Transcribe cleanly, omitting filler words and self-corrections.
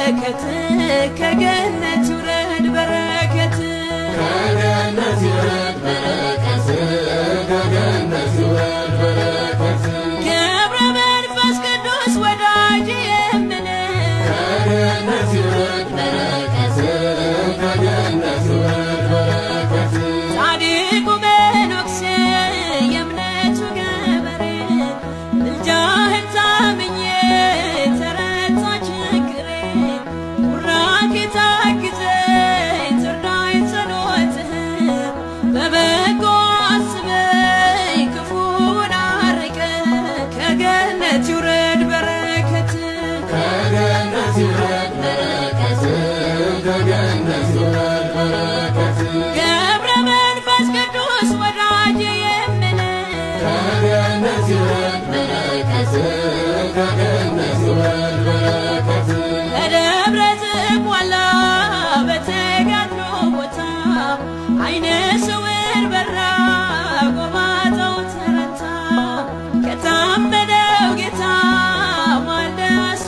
በረከት፣ ከገነት ይውረድ በረከት፣ ከገነት ይውረድ በረከት፣ ከገነት ይውረድ በረከት። ገብረ መንፈስ ቅዱስ ወዳጅ የምል፣ ከገነት ይውረድ በረከት፣ ከገነት ይውረድ በረከት። ጻድቁ መነኩሴ የእምነቱ ገበሬ፣ ምልጃህን ታምኜ ተረታ ችግሬ። ቡራኬ ታግዘኝ ትርዳኝ ጸሎትህ፣ በበጎ አስበኝ ክፉን አርቀህ፣ ከገነት ይውረድ በረከት፣ ከገነት ይውረድ በረከት፣ ከገነት ይውረድ በረከት። ገብረ መንፈስ ቅዱስ ወዳጅ የምል፣ ከገነት ይውረድ በረከት፣ ከገነት ይውረድ